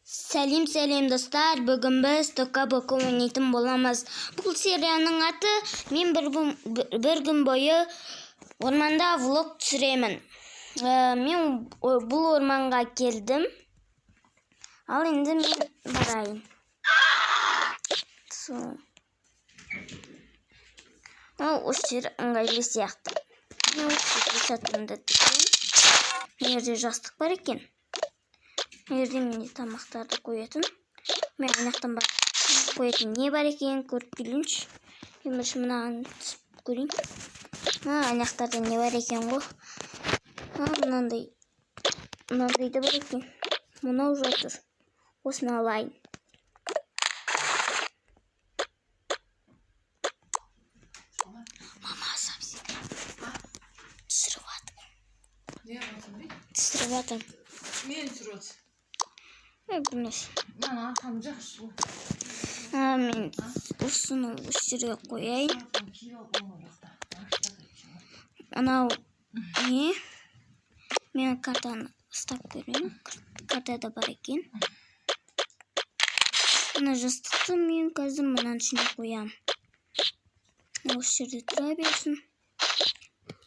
Сәлем, сәлем, достар! Бүгін біз Тока Бока ойнайтын боламыз. Бұл серияның аты «Мен бір күн бойы орманда влог түсіремін». Мен бұл орманға келдім. Ал енді мен барайын. Ол осы жер ыңғайлы сияқты. Мен осы жерде шатырымды тігемін. Мына жерде жастық бар екен. Мына жерде менде тамақтарды қоятын. Мен ана жақтан барып тамақ қоятын не бар екенін көріп келейінші. Мен бірінші мынаған түсіп көрейін. Ана жақтарда не бар екен ғой. Мынандай, мынандай да бар екен. Мынау жатыр. Осыны алайын. Мама, сабзи. Түсіріп жатыр. Не қыласың? Түсіріп жатыр. Мені түсіріп жатсың. Бір нәрсе. Мына арқам жақсы ғой. Мен осыны осы жерге қояйын. Арқам киіп алып оң жақта. Анау не? Мен картаны ұстап көрейін. Картада бар екен. Мына жастықты мен қазір мынаның ішіне қоямын. Осы жерде тұра берсін.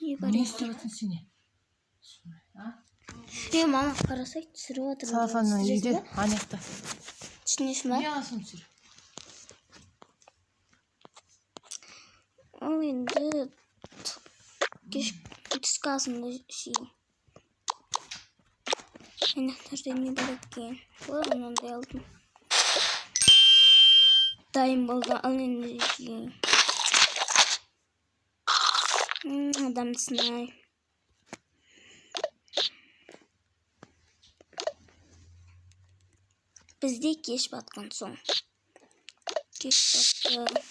Не бар Не екен? істеп жатсың сен? А? Е, мама, қарасай, түсіріп жатыр. Целлофанның Түсіресің үйде, ба? ана жақта. Түсінесің ба? Не аласың, түсір. Ал енді кеш түскі асымды ішейін. Ана жерде не бар екен? Ой, мынандай алдым. Дайын болды, ал енді жейін. Адамсың-ай. Бізде кеш батқан соң. Кеш батты.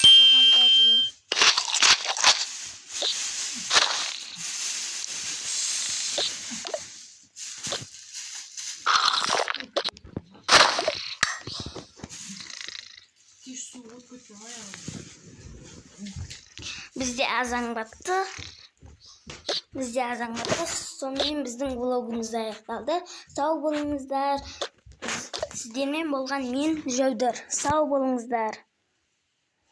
Тағамдар жейін. Кеш су өтіп кеткен аяғым. Бізде азан батты. Бізде азан батты. Сонымен біздің влогымыз аяқталды. Сау болыңыздар. Сіздермен болған мен, Жәудір. Сау болыңыздар.